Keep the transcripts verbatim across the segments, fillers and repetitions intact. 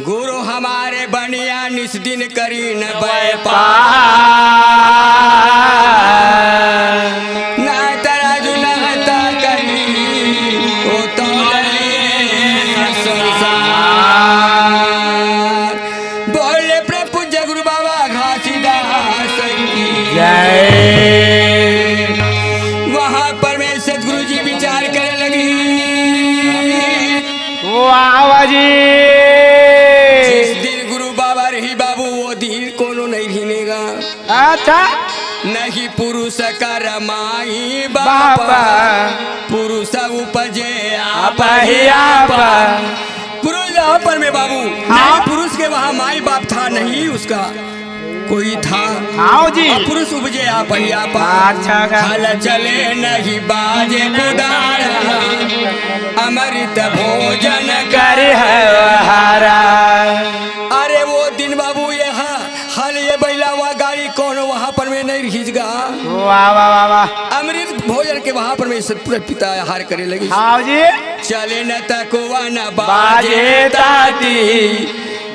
गुरु हमारे बनिया निस दिन करी न व्यापार। ना तराजू ना हता करी, ओ तो संसार। बोले प्रभु पूज्य गुरु बाबा घासीदास की जय। वहां पर में सतगुरु जी विचार करे लगी। वाह, वाह जी। जिस दिन गुरु बाबा रही बाबू, वो दिन कोनो नहीं गिनेगा। अच्छा। नहीं पुरुष कर माई बाप, बाप। पुरुष उपजे आप ही आप। पुरुष जहाँ पर में बाबू, हाँ। नहीं पुरुष के वहाँ माई बाप था, नहीं उसका कोई था। हाँ जी। और पुरुष उपजे आप ही आप। अच्छा का। हल चले नहीं बाजे कुदार, अमृत भोजन कर है हारा। अरे वो दिन बाबू, ये हा-, हल ये बैला वा गाड़ी कौन वहाँ पर में नहीं खींच गा। वाह, वाह, वाह, वाह। अमृत भोजन के वहाँ पर में सतपुर पिता आहार करे लगी। हाँ जी। चले न तकवा न बाजे बाजे ताती,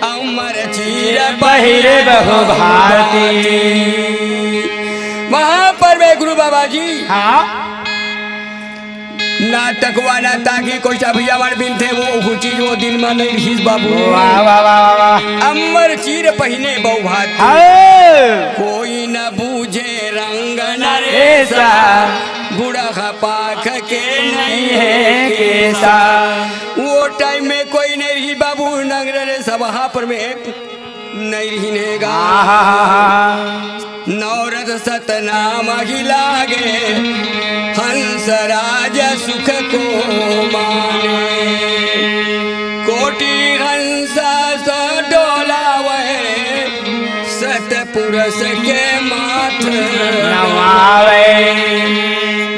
अमर चीर पहिरे बहु भारती। वहां पर में गुरु बाबा जी, हाँ। ना तकवा ना ताकी, कोई सा भैया वार बिनथे, वो हुची जो दिन में नहीं रहीस बाबू। वाह, वाह, वाह, वाह, वाह। अमर चीर पहिने बहु भारती। हाँ। कोई न बूझे रंग नरेसा, बुढ़ा पाख के नहीं है केसा। वो टाइम में कोई नहीं रही बाबू, नंग नरेसा वहां पर में नहीं रहिने गा। आहा। नवरत सतनाम ही लागे, हंसराज सुख को माने। कोटि हंसा सो डोलावे, सतपुरुष के माथ नवावे।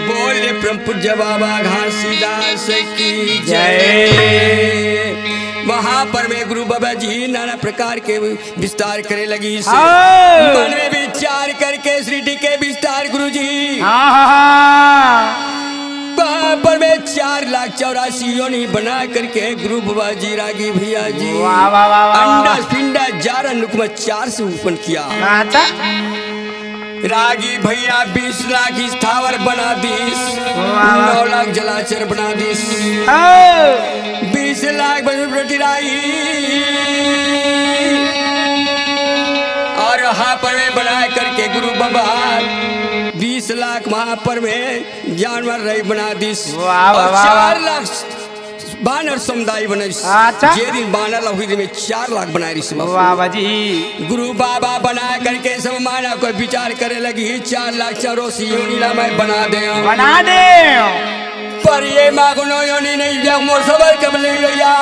बोले परम पूज्य बाबा घासीदास की जय। जय। वहां पर में गुरु बाबा जी नाना प्रकार के विस्तार करे लगी से। हाँ। मन में विचार करके श्री डी के विस्तार गुरु जी। हाँ, हाँ, हाँ। वहां पर में चार लाख चौरासी योनि बना करके गुरु बाबा जी, रागी भैया जी। वाह, वाह, वाह, वाह, वाह। अंडा, पिंडा, जारा, नुकमा चार से उत्पन्न किया। अच्छा। रागी भैया बीस लाख स्थावर बना दीस, वाह। नौ लाख जलाचर बना दीस, हाँ। बीस लाख बजरंग राई, और वहां पर में बना करके गुरु बाबा बीस लाख वहां पर में जानवर राई बना दीस, वाह, वाह, और वाह, वाह। चार लाख बानर समुदाय बनइस। अच्छा। जे दिन बानर ला, उही दिन में चार लाख बनाए रहिस बाबू। वाह, वाह जी। गुरु बाबा बना करके सब मानव को विचार करे लगी, चार लाख चौरासी योनि ला मैं बना देंव। बना देंव। पर ये माँ कोनो योनि नहीं, जब मोर सबर कब ले भैया।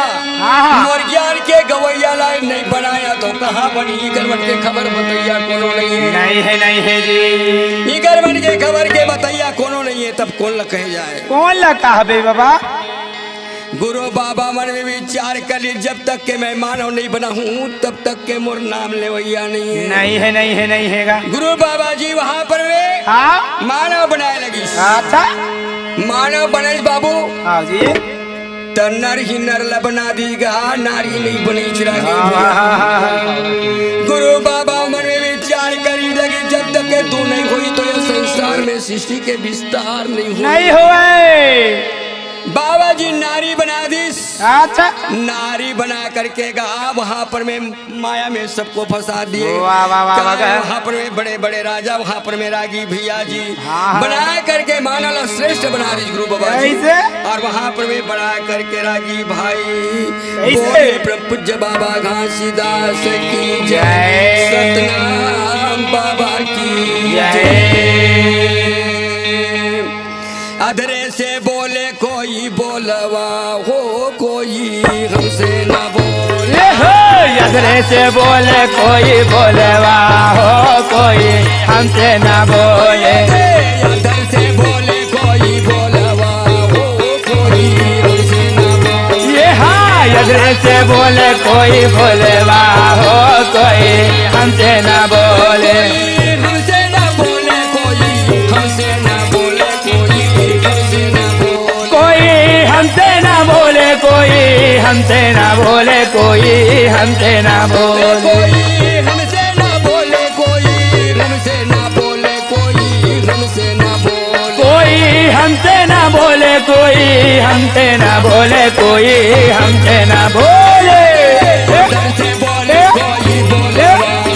हाँ, हाँ। मोर ज्ञान के गवैया ला नहीं बनाया तो कहाँ बनी? इकर मन के खबर बतैया कोनो नहीं है। नहीं है, नहीं है जी। इकर मन के खबर के बतैया कोनो नहीं है, तब कौन ला कहे जाए? कौन ला कहबे बाबा? गुरु बाबा मन में विचार कर ली, जब तक के मैं मानव नहीं बना हूँ, तब तक के मोर नाम लेवैया नहीं है। नहीं है, नहीं है, नहीं हैगा। गुरु बाबा जी वहाँ पर वे हाँ। मानव बनाए लगी। अच्छा। मानव बने बाबू। हाँ जी। त नर ही नर ला बना दीगा, नारी नहीं बनी चिरागी। हाँ, हाँ, हाँ, हाँ। गुरु बाबा मन में विचार करी लगी, जब तक के तू नहीं होई तो ये संसार में सृष्टि के विस्तार नहीं होई। नहीं होए। बाबा जी नारी बना दीस। अच्छा। नारी बना करके गा वहां पर में माया में सबको फंसा दिए। वाह, वाह, वाह, वाह। वहां पर में बड़े बड़े राजा, वहां पर में रागी भैया जी हाँ, हाँ। बना करके मानव ला श्रेष्ठ बना दीस गुरु बाबा जी। कैसे? और वहां पर में बना करके रागी भाई कैसे? बोले परम पूज्य बाबा घासीदास की जय। जय। सतनाम बाबा की जय। जय। अधरे से बोले कोई बोलवा हो, कोई हमसे ना बोले। ये हो, अधरे से बोले कोई बोलवा हो, कोई हमसे ना बोले। अधर से बोले कोई बोलवा हो, कोई हमसे ना बोले। ये हाँ, अधरे से बोले कोई बोलवा हो, कोई हमसे ना बोले। कोई हमसे ना बोले, कोई हमसे ना बोले, कोई हमसे ना बोले। कोई हमसे ना बोले, कोई हमसे ना बोले कोई, हमसे ना बोले। कोई हमसे ना बोले, कोई हमसे ना बोले, कोई हमसे ना बोले। कोई हमसे ना बोले, कोई हमसे ना बोले, कोई हमसे ना बोले। उधर से बोले कोई बोले, हो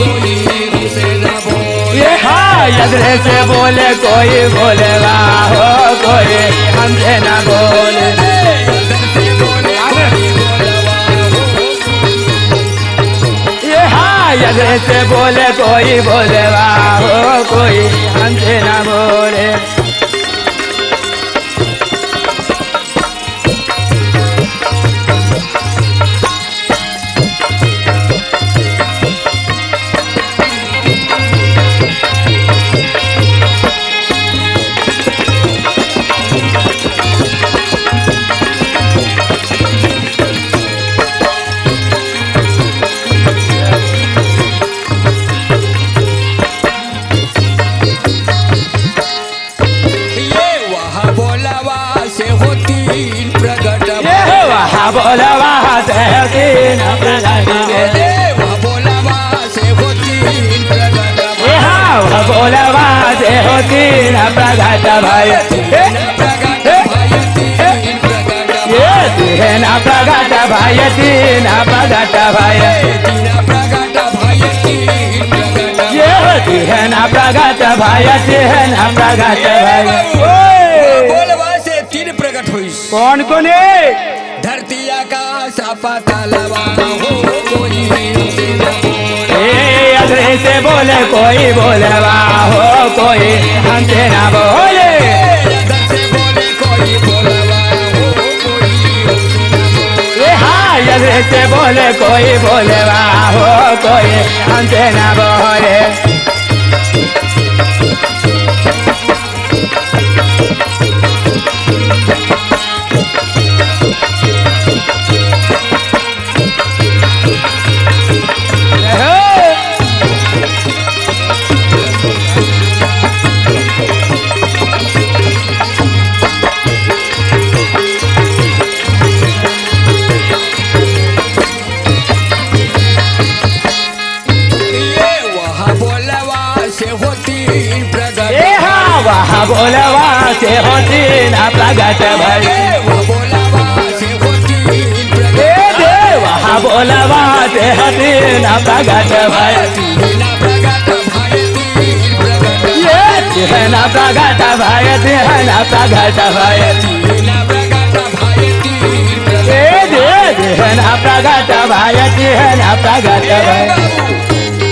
कोई हमसे ना बोले। ये हाँ, इधर से बोले कोई बोले, वाह हो कोई हमसे ना बोले। ये हाँ, इधर से बोले कोई बोले, वाह हो कोई हमसे ना बोले। ये वह बोलवा से होती प्रगट। ये वह बोलवा से होती प्रगट। ये वह बोलवा से होती प्रगट। ये हाँ, वह बोलवा से होती प्रगट भाई। ये प्रगट भाई, तीन प्रगट। ये तीन प्रगट भाई, तीन प्रगट भाई। तीन प्रगट भाई, तीन प्रगट। ये तीन प्रगट भाई, तीन प्रगट भाई। ओए! बोलवा से तीन प्रगट होइस। कौन कौन है? धरती आकाश पातालवा हो कोई। ए, अदरे से बोले कोई बोलवा हो कोई, हमसे ना बोले। अदर से बोले कोई बोलवा हो कोई, हमसे ना बोले। ए, हाँ, अदरे से बोले कोई बोलवा हो कोई, हमसे ना बोले। ये वह बोलवा से होती प्रगट। ए हाँ, वह बोलवा से होती ना प्रगट भाई। ये वह बोलवा से होती प्रगट। ए दे, वह बोलवा से होती ना प्रगट भाई। तीन प्रगट भाई, तीन प्रगट। ये तीन प्रगट भाई, तीन प्रगट भाई। तीन प्रगट भाई, तीन प्रगट। ए दे, तीन प्रगट भाई, तीन प्रगट भाई। बाबू।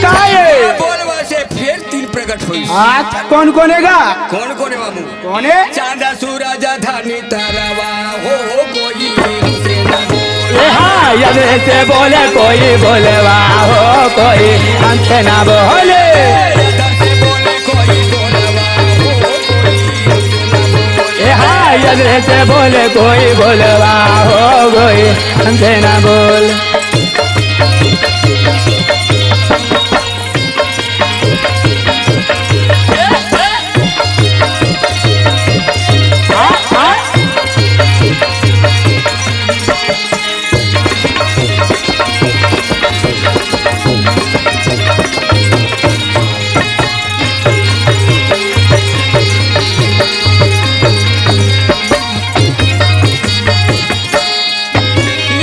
का ये? बोलवा से फिर तीन प्रगट होइस। आज कौन कौन है गा? कौन कौन है बाबू? कौन है? चांद सूरज धनी तरवा हो कोई हमसे ना बोले। ए हाँ, अदरे से बोले कोई बोलवा हो कोई, हमसे ना बोले। अदर से बोले कोई बोलवा हो कोई हमसे ना बोले। ए हाँ, अदरे से बोले कोई बोलवा हो कोई, हमसे ना बोले।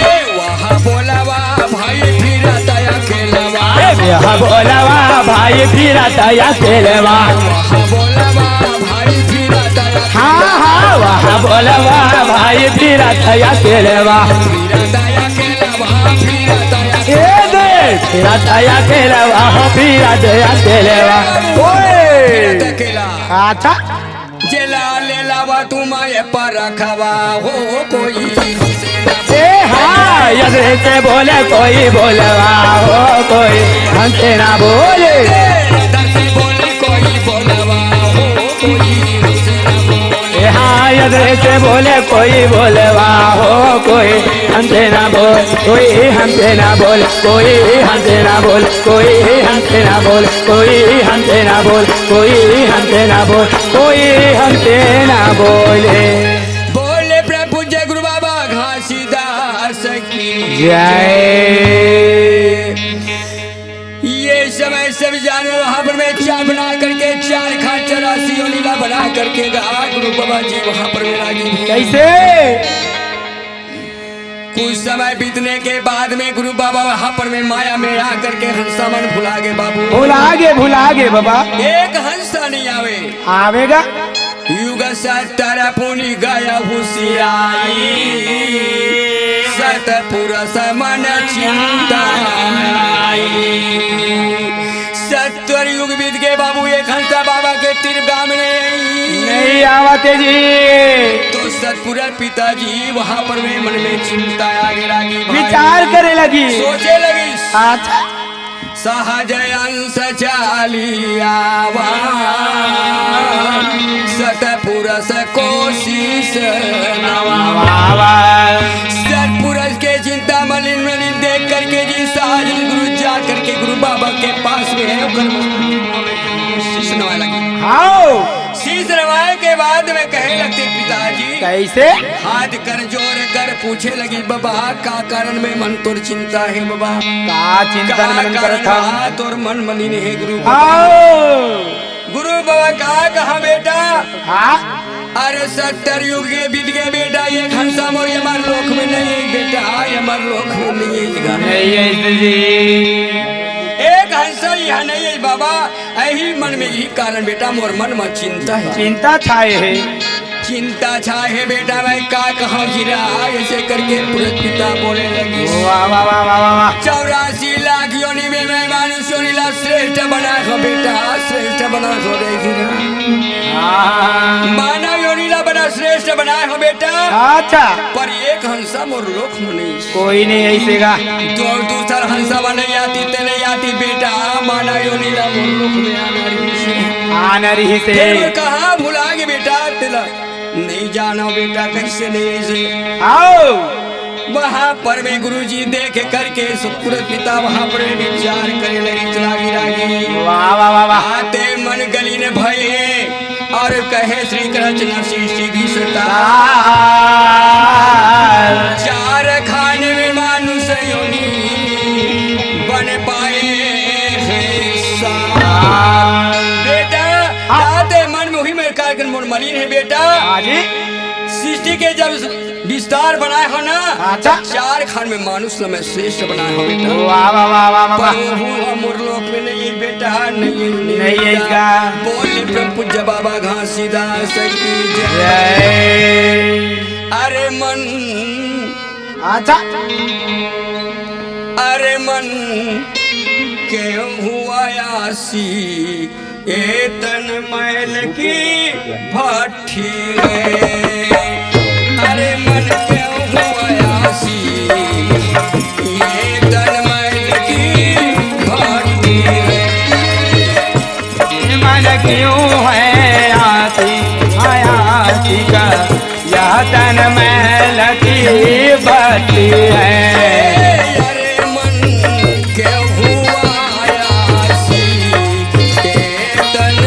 ये वह बोलवा भाई फिरत अकेलवा। ए वह बोलवा भाई फिरत अकेलवा। वह बोलवा भाई फिरत अकेलवा। हाँ, हाँ, वह बोलवा भाई फिरत अकेलवा। फिरत अकेलवा, फिरत ए दे, फिरत अकेलवा, हो फिरत अकेलवा। ओए। फिरत अकेला। अच्छा। जेला ले लावा तुम ये परखवा हो कोई। ए हाँ, अदरे से बोले कोई बोलवा हो कोई, हमसे ना बोले। अदर से बोले कोई बोलवा हो कोई, हमसे ना बोले। ए हाँ, अदरे से बोले कोई बोलवा हो कोई, हमसे ना बोल, कोई हमसे ना बोल, कोई हमसे ना बोल, कोई हमसे ना बोल, कोई हमसे ना बोल, कोई हमसे ना बोल, कोई हमसे ना बोले। बोले परम पूज्य गुरु बाबा घासीदास। जय। ये समय सब जाने वहां पर में चार बना करके, चार खान चौरासी योनि ला बना करके गा गुरु बाबा जी वहां पर में लागी। कैसे? कुछ समय बीतने के बाद में गुरु बाबा वहां पर में माया में आ करके हंसा मन भुला गे बाबू। भुला गे, भुला गे बाबा। एक हंसा नहीं आवे। आवेगा। युग सत्तर पुनि गय हुसियाई, सतपुरुष मन चिंता आई। सत्तर युग बीत गे बाबू, एक हंसा बाबा के तीर गाम नहीं। नहीं आवत हे जी। तो सतपुरा पिताजी वहां पर में मन में चिंता आगे लागी भाई। विचार करे लगी। सोचे लगी। अच्छा। सहज अंश चाली आवा, सतपुरुष को शीश नवावा। सतपुरुष के चिंता मलिन मलिन देख करके जी सहज गुरु जा करके गुरु बाबा के पास में है, ओकर शीश नवाए लगी। हाँ। शीश नवाए के बाद में कहे लगते पिताजी। कैसे? हाथ कर जोर कर पूछे लगी, "बाबा, का कारण में मन तोर चिंता हे बाबा? का चिंतन का मनन कारण करत हव?" बा तोर मन मलिन हे गुरु बाबा। आओ। गुरु बाबा का कहा बेटा? हाँ? अरे सत्तर युग के बीत गे बेटा, एक हंसा मोर यमर लोक में नहीं हे बेटा, यमर लोक में नहीं हे। नहीं हे जी। एक हंसा यहां नहीं हे बाबा, यही मन में यही कारण बेटा मोर मन में चिंता हे। चिंता छाए हे। चिंता छाए हे बेटा, मैं का कहा गिरा, ऐसे करके पुरत पिता बोले लगी। वाह, वाह, वाह, वाह, वाह, वाह। चौरासी लाख योनि में मैं मानुष योनि ला श्रेष्ठ बनाए हंव बेटा, श्रेष्ठ बनाए हंव रे गिरा। हाँ। मानव योनि ला बड़ा श्रेष्ठ बनाए हंव बेटा। अच्छा। पर एक हंसा मोर लोक में नहीं। कोई नहीं ऐसे गा। तो दूसर हंसा बने आती, तेने आती बेटा, मानव योनि ला मोर लोक में आना रहिसे। आना रहिसे। फिर कहा भुला गे बेटा तेला। नहीं जाना बेटा, कैसे नहीं ऐसे। आओ। वहां पर में गुरुजी देख करके सतपुर पिता वहां पर में विचार करे लगे, चला गिरा गे। वाह, वाह, वाह, वाह। आते मन गलीन भये और कहे श्री कृष्ण सृष्टि विस्तार। चार खान में मानुष योनि बन पाए हैं सार। बेटा, हाँ। आते मन में वही मेरे कार्यक्रम मोर मलिन हे बेटा। हाँ जी। सृष्टि के जब विस्तार बनाए हंव ना, अच्छा। चार खान में मानुष ल मैं श्रेष्ठ बनाए हंव बेटा। वाह, वाह, वाह, वाह, वाह, वाह। पर वो मोर लोक में नहीं हे बेटा, नहीं हे, नहीं हे नहीं हे बेटा। का। बोले परम पूज्य बाबा घासीदास की जय। जय। अरे मन, अच्छा। अरे मन क्यों हुआ आसी, ए तन मैल की भट्ठी है। अरे मन क्यों हुआ आसी, ए तन मैल की भट्ठी है। मन क्यों है आसी, आसी का, यह तन मैल की भट्ठी है। अरे मन क्यों हुआ आसी, ए तन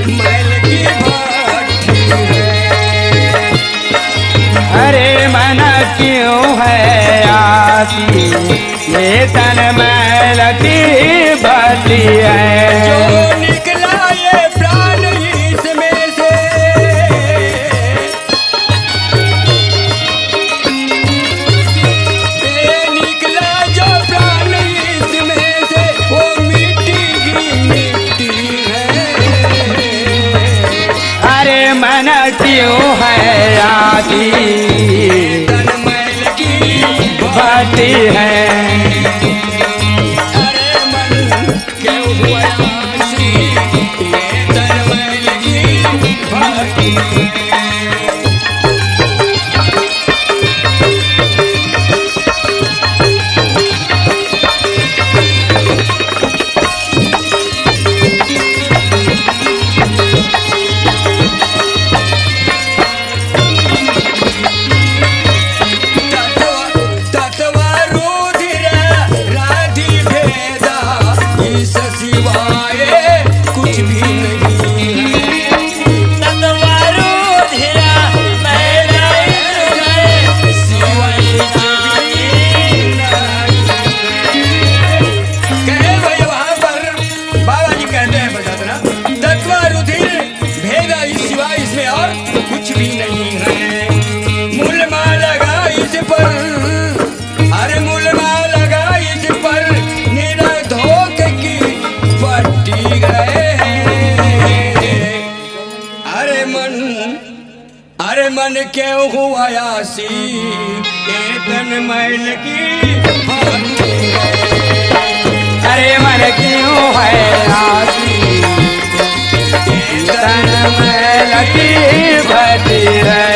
मैल की भट्ठी है। अरे मन क्यों है आसी, ए तन मैल की भट्ठी है। जो निकला ये प्राण इसमें से, ये निकला जो प्राण इसमें से, वो मिट्टी की मिट्टी है। अरे मन क्यों है आसी, तन मैल की भट्ठी है। अरे मन क्यों हुआ आसी, ये तन मैल की भट्ठी है। तत्व, तत्व रुधिर राधि भेदा, इस सिवाय कुछ भी नहीं है। तत्व रुधिर कुछ भी नहीं है। मुलमा लगा इस पर, अरे मुलमा लगा इस पर, निरा धोखे की पट्टी गए हैं। अरे मन, अरे मन क्यों हुआ आशिक, ये तन मैल की पट्टी गए। अरे मन क्यों है आशिक, तन में लगी बटी है।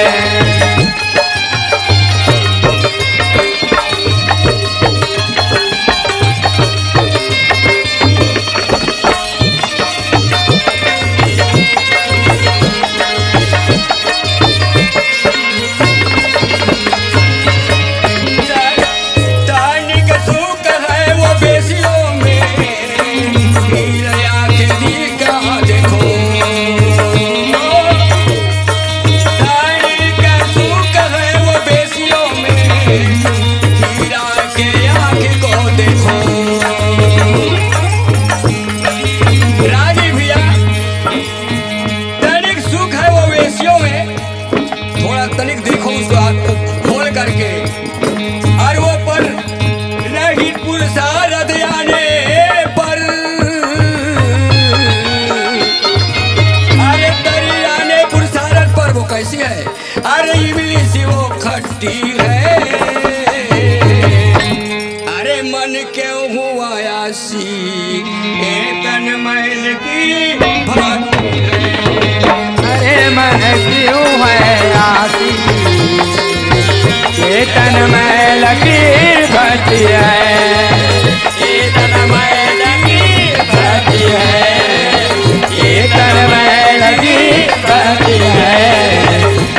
तानिक सुख है वो बेसियों में, हीरा आँख दी कहाँ देखो। तानिक सुख है वो बेसियों में, हीरा के आँख को देखो। राजी भैया, तनिक सुख है वो वेशियों में, थोड़ा तनिक देखो उसको, आँख को खोल करके। और वो पर रहित पुरुषारथ आने पर, अरे तरी आने पुरुषारथ पर वो कैसी है? अरे इमली सी वो खट्टी है। अरे मन क्यों हुआ आशिक, ए तन मैल की भट्टी है। अरे मन क्यों है आशिक, ए तन मैल की भट्टी है। ए तन मैल की भट्टी है। ए तन मैल की भट्टी है।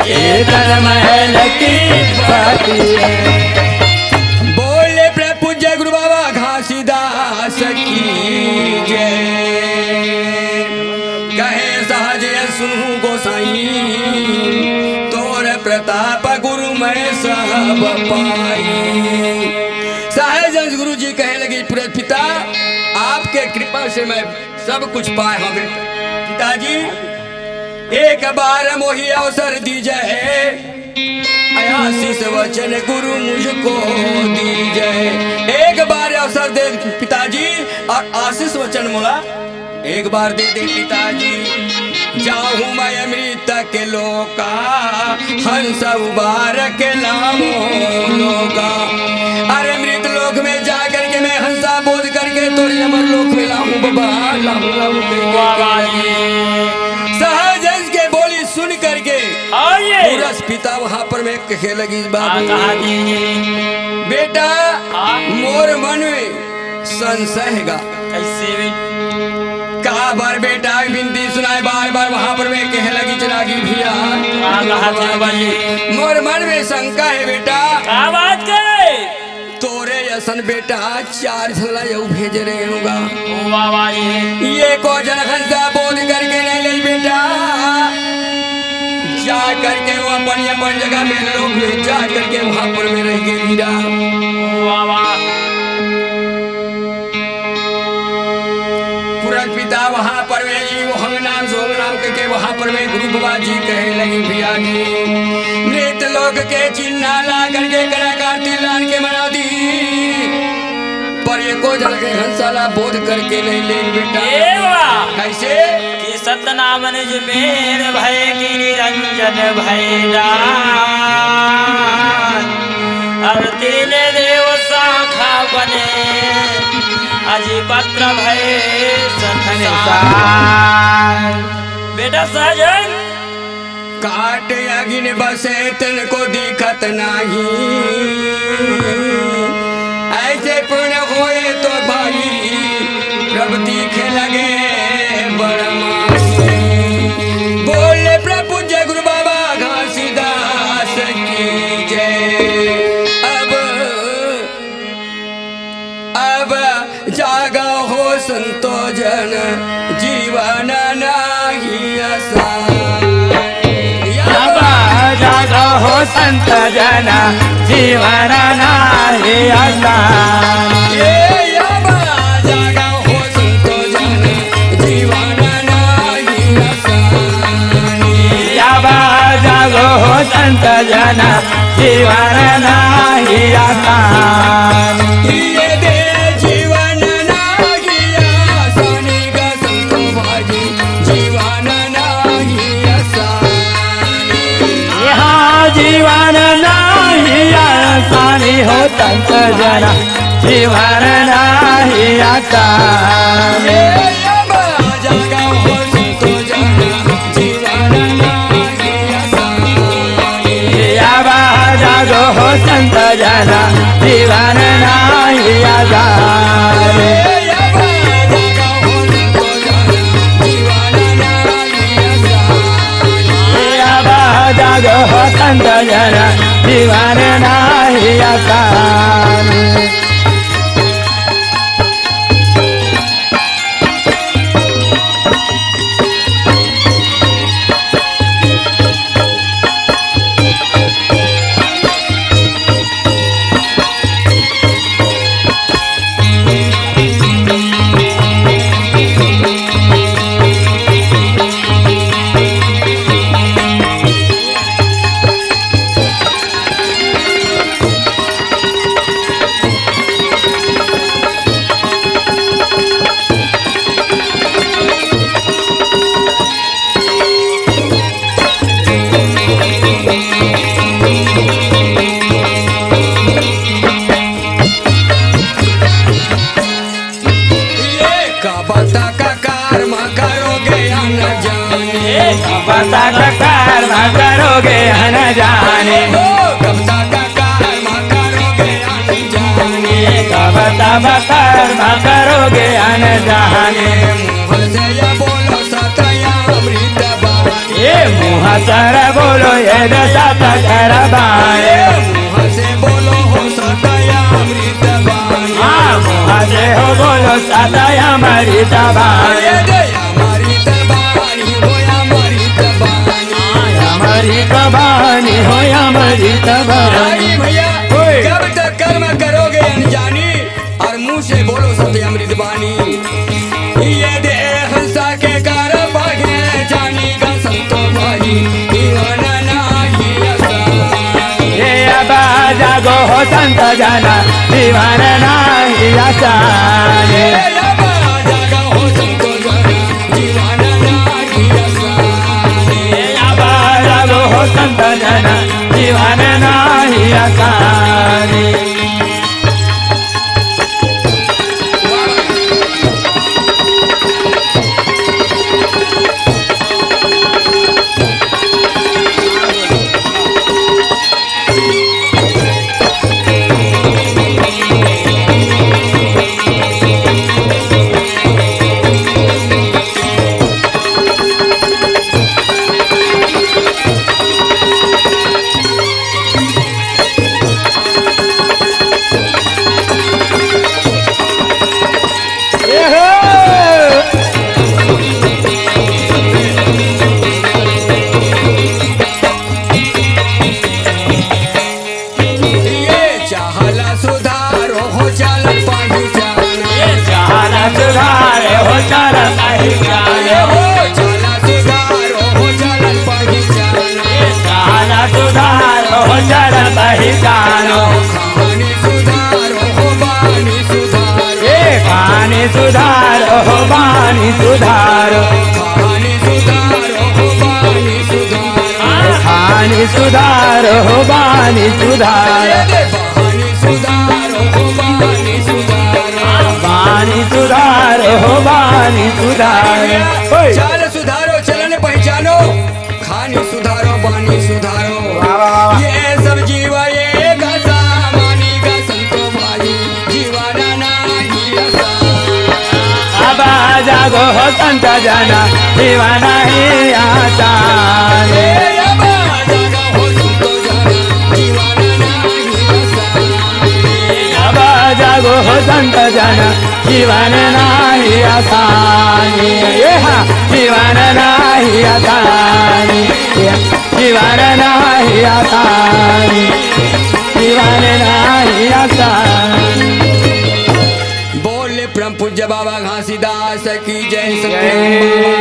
ए तन मैल की भट्टी है। बोले प्र-, पूज्य गुरु बाबा घासीदास की जय। कहे सहज सुनहु गोसाई, तोर प्रताप गुरु मैं सब पाई। सहज गुरु जी कहे लगी, "प्र-, पिता, आपके कृपा से मैं सब कुछ पाए हूँ बेटा।" पिताजी, एक बार मोहि अवसर दीजै, आशीष वचन गुरु मुझको दीजै। एक बार अवसर दे पिताजी, और आशीष वचन मोला एक बार दे दे पिताजी। जाहूँ मैं अमृत के लोका, हंस उबार के लामो लोका। अरे मृत लोक में जा करके मैं हंसा बोध करके तोरे अमर लोक में लाहूँ बाबा, लाहूँ, लाहूँ। वाह, वाह जी। सहज हंस के बोली सुन करके हाँ, ये। पुरस पिता वहाँ पर में कहे लगी, हाँ, बाबू। कहा जी। बेटा, हाँ। मोर मन में संशय हैगा। कैसे बे? का बार बेटा बिनती सुनाए, बार बार वहाँ पर में कहे लगी, चिरागी भैया। हाँ, कहा जी, बाबा जी। मोर मन में शंका है बेटा। का बात करे? तोरे असन बेटा चार झन ला अउ भेजे रहे होगा। ओ बाबा रे। एको झन हंसा बोध करके नहीं ले बेटा। जा करके वो अपन, अपन जगह में लोक में जा करके वहाँ पर में रह गए वीरा। ओ बाबा। पुरन पिता वहाँ पर में जी वो हम नाम सोम नाम करके वहाँ पर में गुरु बाबा जी कहे लगी भैया जी, मृत लोक के चिन्हा ला करके कलाकार तिलान के मना दी, पर एको झन के हंसा ला बोध करके नहीं ले बेटा। ए बाबा। कैसे? कि सतनाम निज मेर भय कि निरंजन भय जान। अर तीन देव शाखा बने अजि पत्र भय संसार। बेटा साजन, काट अगिन बसे तनको दिखत नाही। ऐसे पूर्ण होए तो भाई, प्रभु दिखे लगे बड़ माही। बोले प्रभु जय गुरु बाबा घासीदास की जय। अब अब जागा हो संतो जन, जीवन नाही आसान। अब जागा हो संत जन, जीवन नाही आसान। ए, अब जागा हो संतो जन, जीवन नाही आसान। अब जागो हो संत जना, जीवन नाही आसान। ये दे जीवन नाही आसान, ग संतो भाई, जीवन नाही आसान। यहाँ जीवन नाही आसान हो संत जना, जीवन नाही आसान। ए अब जागा हो संतो जना, जीवन नाही आसान। ए अब जागो हो संत जना, जीवन नाही आसान। ए अब जागा हो संतो जना, जीवन नाही आसान। ए अब जागो हो संत जना, जीवन नाही आसान। ये कब तक कर्म करोगे अनजाने? कब तक कर्म करोगे अनजाने? ओ, कब तक कर्म करोगे अनजाने? कब तक कर्म करोगे अनजाने? मुँह से ये बोलो सत्य अमृत बानी। ए मुँह सर बोलो ये दशा तकर बाए। मुँह से बोलो हो सत्य अमृत बानी। हाँ, मुँह से हो बोलो सत्य अमृत बाए। अरे दे अमृत बानी, हो अमृत बानी। अमृत बानी, हो अमृत बानी। रागी भैया, ओए। जब तक कर्म करोगे अनजानी, और मुँह से बोलो सत्य अमृत बानी। ये देह हंसा के कर भागे जानी का संतो भाई, जीवन नाही आसान। ए अब जागो हो संत जना, जीवन नाही आसान। ए अब जागो हो संतो जना, जीवन नाही आसान। ए अब जागो हो संत जना, जीवन नाही आसान। ये चाला सुधारो हो चालन पानी चालन। ये चाला सुधारो हो चालन पानी चालन। ये हो चाला सुधारो हो चालन पानी चालन। ये चाला सुधारो हो चालन पानी चालन। कहानी सुधारो हो बानी सुधारो। ये कहानी सुधारो हो बानी सुधारो। कहानी सुधारो हो बानी सुधारो। कहानी सुधारो हो बानी सुधारो। अरे बानी सुधारो हो बानी सुधारो। बानी सुधारो हो बानी सुधारो। ओए। चाल सुधारो, चलन पहचानो, खानी सुधारो, बानी सुधारो। वाह, वाह, वाह, वाह। ये सब जीवा ये घसा मानी का संतो भाई, जीवाना नाही असा। अब जागो हो संत जना, जीवाना ही आसान। ए, अब जागो हो संतो जना, जीवाना नाही असा। अब जागो हो संत जना, जीवन नाही आसान। ये हा, जीवन नाही आसान। जीवन नाही आसान। जीवन नाही आसान। बोल परम पूज्य बाबा घासीदास की जय। सतनाम बाबा